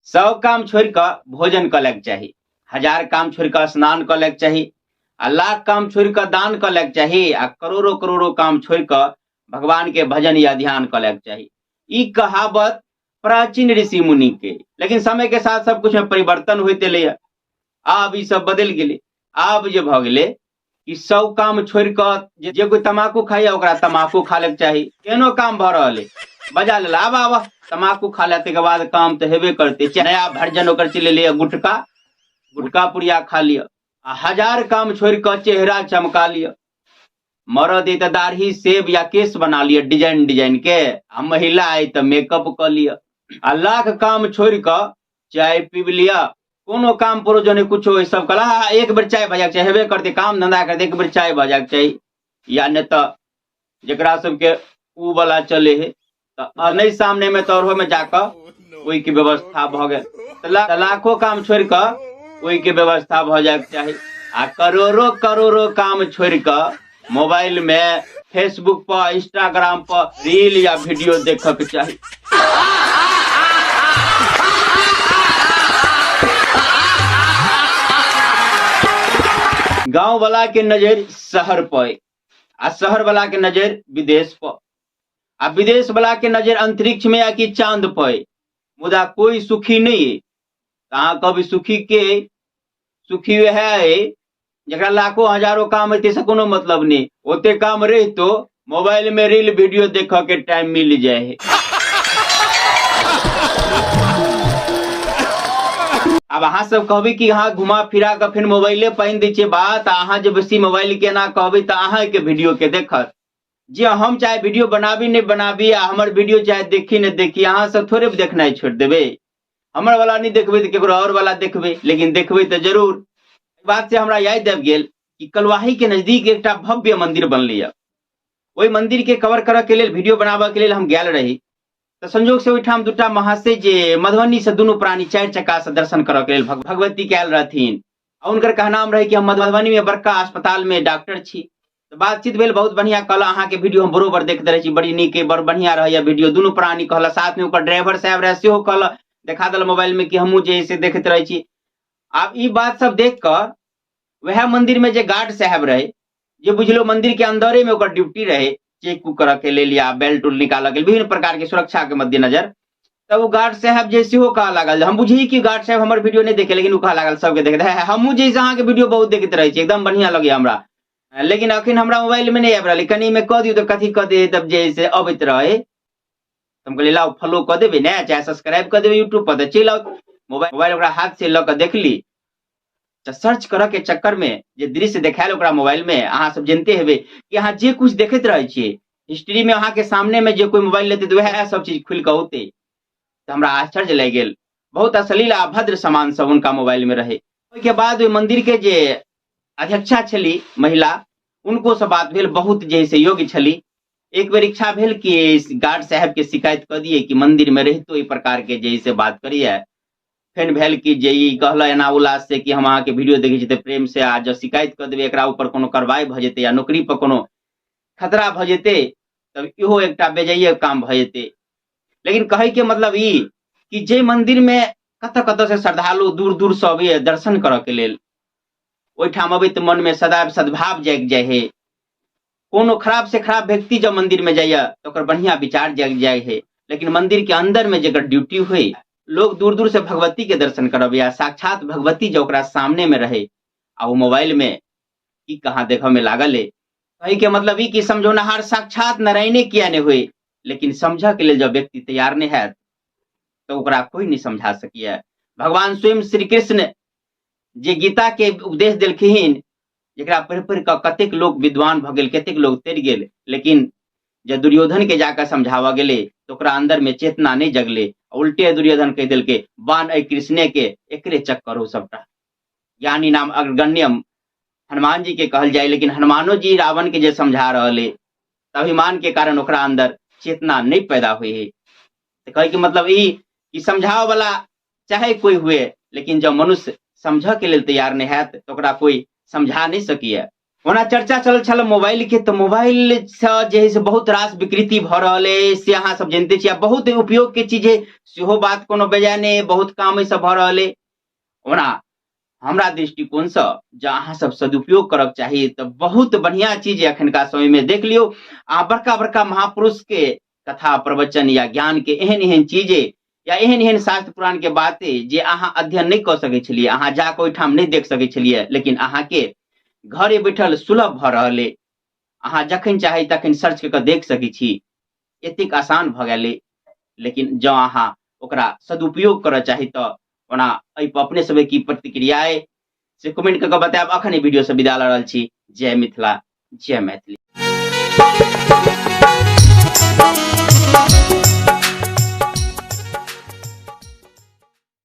सब काम छोड़ि कऽ भोजन कऽ लैके चाही, हजार काम छोड़ि कऽ स्नान कऽ लैके चाही, आ लाख काम छोड़ि कऽ दान कऽ लैके चाही, आ करोड़ो करोड़ो काम छोड़ि कऽ भगवान के भजन या ध्यान कऽ लैके चाही। ई कहावत प्राचीन ऋषि मुनि के, लेकिन समय के साथ सब कुछ में परिवर्तन होइत एलैया। आब ई सब बदलि गेलै। आब जे भऽ गेलै कि सब काम छोड़ि कऽ जे कोइ तमाकू खाइया ओकरा तमाकू खा लैके चाही। केहनो काम भऽ रहल अइ, बजा लेल आब आब तमाकू खा ले, ताहिके बाद काम तऽ हेबे करतै। नया वर्जन ओकर चलि एलैया गुटका, गुटका पुड़िया खा लिअ। आ हजार काम छोड़ि कऽ चेहरा चमका लिअ। मरद अइ तऽ दाढ़ी सेब या केश बना लिअ डिजाइन डिजाइन के, आ महिला अइ तऽ मेकअप कऽ लिअ। आ लाख काम छोड़ि कऽ चाय पीब लिअ। कोनो काम परोजन नहि कुछो, ई सब कला एक बेर चाय भऽ जायके चाही, हेबे करतै काम धंधा करतै, एक बेर चाय भऽ जायके चाही। या नहि तऽ जकरा सबके ऊ वाला चले है तऽ नहि सामने मे तऽ ओहोमे जाकऽ ओहिके व्यवस्था भऽ गेल। तऽ लाखो काम छोड़ि कऽ ओहिके व्यवस्था भऽ जायके चाही। आ करोड़ो करोड़ो काम छोड़ि कऽ मोबाइल मे फेसबुक पर इंस्टाग्राम पर रील या वीडियो देखऽ के चाही। गाँव वाला के नजर शहर पर आ शहर वाला के नजर विदेश पर आ विदेश वाला के नजर अंतरिक्ष में या कि चांद पर, मुदा कोई सुखी नहीं है। अहाँ कहबै सुखी के? सुखी वएह है जकरा लाखों हजारों काम है, से कोनो मतलब नहीं, ओते काम रहितो मोबाइल में रील वीडियो देख के टाइम मिल जाए है। अब अहाँ सब कहबै कि अहाँ घुमा फिरा के फिर मोबाइले पानि दै छियै बात, आ अहाँ जे बेसी मोबाइल के एना कहबै तऽ अहाँ के वीडियो के देखत। जे हम चाहे वीडियो बनाबी नहि बनाबी, आ हमर वीडियो चाहे देखी नहि देखी, अहाँ सब थोड़े देखनाइ छोड़ि देबै। हमर वाला नहि देखबै तऽ केकरो और वाला देखबै, लेकिन देखबै तऽ जरूर। एहि बात से हमरा याद आबि गेल कि कलुआही के नजदीक एकटा भव्य मंदिर बनलैया। ओहि मंदिर के कवर करऽ के लेल, वीडियो बनाबऽ के लेल हम गेल रही। तऽ संजोग से ओहिठाम दूटा महाशय जे मधुबनी से दुनू प्राणी चारि चक्का से दर्शन करऽ के लेल भगवती के आयल रहथिन। आ हुनकर कहनाम रहै कि हम मधुबनी में बड़का अस्पताल में डॉक्टर छी। तऽ बातचीत भेल बहुत बढ़िया, कहल अहाँके वीडियो हम बरोबर देखैत रहै छी, बड़ी नीक अइ, बड़ बढ़िया रहैया वीडियो। दुनू प्राणी कहल, साथ में ओकर ड्राइवर साहब रहै सेहो कहल, देखा देल मोबाइल में कि हमहूँ जे है से देखैत रहै छी। आब ई बात सब देख कऽ वएह मंदिर में जे गार्ड साहब रहै, जे बुझलो मंदिर के अंदरे में ओकर ड्यूटी रहे, चेक उक करऽ के लेल या बेल्ट उल्ट निकालऽ के लेल, विभिन्न प्रकार के सुरक्षा के मद्देनजर, तब ओ गार्ड साहब जे सेहो कहऽ लागल। हम बुझी कि गार्ड साहब हमर वीडियो नहि देखे, लेकिन ओ कहऽ लागल सबके देखैत है, हमहूँ जे अहाँके वीडियो बहुत देखैत रहै छी, एकदम बढ़िया लगैया हमरा, लेकिन अखन हमरा मोबाइल में नहि आबि रहल, कनि मे कऽ दियौ तऽ कथी कऽ दे, तब जे से अबैत रहे। हम कहलियै लाउ फॉलो कऽ देबै ने, चाहे सब्सक्राइब कऽ देबै यूट्यूब पर तऽ चलि आउ। मोबाइल ओकरा हाथ से लऽ कऽ देखली तऽ सर्च करऽ के चक्कर में जे दृश्य देखायल ओकरा मोबाइल में, अहाँ सब जानते हेबै कि अहाँ जे कुछ देखैत रहै छियै हिस्ट्री में, अहाँ के सामने में जे कोई मोबाइल लेतै तऽ वएह सब चीज खुलि कऽ औतै। तऽ हमरा आश्चर्य लागि गेल, बहुत अश्लील आ अभद्र सामान सब हुनका मोबाइल में रहै। ओहिके बाद ओहि मंदिर के जे अध्यक्षा छली महिला, उनको से बात भेल, बहुत जे से योग्य छली। एक बेर इच्छा भेल कि गार्ड साहब के शिकायत कऽ दिए कि मंदिर में रहितो एहि प्रकार के जे से बात करिए। फेन भेल कि जे ई कहल एना उल्लास से कि हम अहाँके वीडियो देखै छी तऽ प्रेम से, आ जँ शिकायत कऽ देबै एकरा ऊपर कोनो कार्रवाई भऽ जेतै या नौकरी पर कोनो खतरा भऽ जेतै, तब इहो एकटा बेजाइए काम भऽ जेतै। लेकिन कहै के मतलब ई कि जे मंदिर में कतऽ कतऽ से श्रद्धालु दूर दूर से अबैया दर्शन करऽ के लेल, ओहिठाम अबैत मन में सदैव सद्भाव जागि जाइ है। कोनो खराब से खराब व्यक्ति जब मंदिर में जाइए तो ओकर बढ़िया विचार जागि जाइ है। लेकिन मंदिर के अंदर में जकर ड्यूटी हुई, लोग दूर दूर से भगवती के दर्शन करब या साक्षात भगवती जब ओकरा सामने में रहे आ वो मोबाइल में की कहाँ देखऽ में लागल है। कही के मतलब ई कि समझौनहार साक्षात नारायणे किया नहीं हुए, लेकिन समझऽ के लेल जब व्यक्ति तैयार नहीं है तो ओकरा कोई नहीं समझा सकिए। भगवान स्वयं श्री कृष्ण जे गीता के उपदेश देलखिन, जकरा पढ़ि पढ़ि कऽ कतेक लोक विद्वान भऽ गेल, कतेक लोक तरि गेल, लेकिन जब दुर्योधन के जाकऽ समझाबऽ गेलै तऽ ओकरा अंदर में चेतना नहि जगलै, उल्टे दुर्योधन कहि देलकै बाण अइ कृष्णे के, एकरे चक्कर हो सबटा। ज्ञानी नाम अग्रगण्यम हनुमान जी के कहल जाय, लेकिन हनुमानो जी रावण के जे समझा रहल है, अभिमान के कारण ओकरा अंदर चेतना नहीं पैदा हुई है। तो कहे के मतलब ई कि समझावे वाला चाहे कोई हुए, लेकिन जब मनुष्य समझ के लिए तैयार नहीं है तो ओकरा कोई समझा नहीं सकिए। ओना चर्चा चलल छल मोबाइल के, तऽ मोबाइल से जे है से बहुत रास विकृति भऽ रहल अइ, से अहाँ सब जनिते छी। आ बहुत उपयोग के चीज है सेहो बात कोनो बेजाय नहि, बहुत काम एहिसँ भऽ रहल अइ। ओना हमरा दृष्टिकोणसँ जँ अहाँ सब सदुपयोग करक चाही तऽ बहुत बढ़िआँ चीज एखनका समयमे देख लियौ। आ बड़का बड़का महापुरुष के कथा प्रवचन या ज्ञान के एहन एहन चीज या एहन एहन शास्त्र पुराण के बात जे अहाँ अध्ययन नहि कऽ सकै छलियै, अहाँ जाकऽ ओहिठाम नहि देख सकै छलियै, लेकिन अहाँके घरे बैठल सुलभ भऽ रहल अइ। अहाँ जखन चाही तखन सर्च कऽ कऽ देख सकै छी, एतेक आसान भऽ गेल अइ। लेकिन जँ अहाँ ओकरा सदुपयोग करऽ चाही तऽ ओना एहिपर अपने सबके की प्रतिक्रिया अइ से कमेंट कऽ कऽ बतायब। अखन ई वीडियो से विदा लऽ रहल छी। जय मिथिला, जय मैथिली।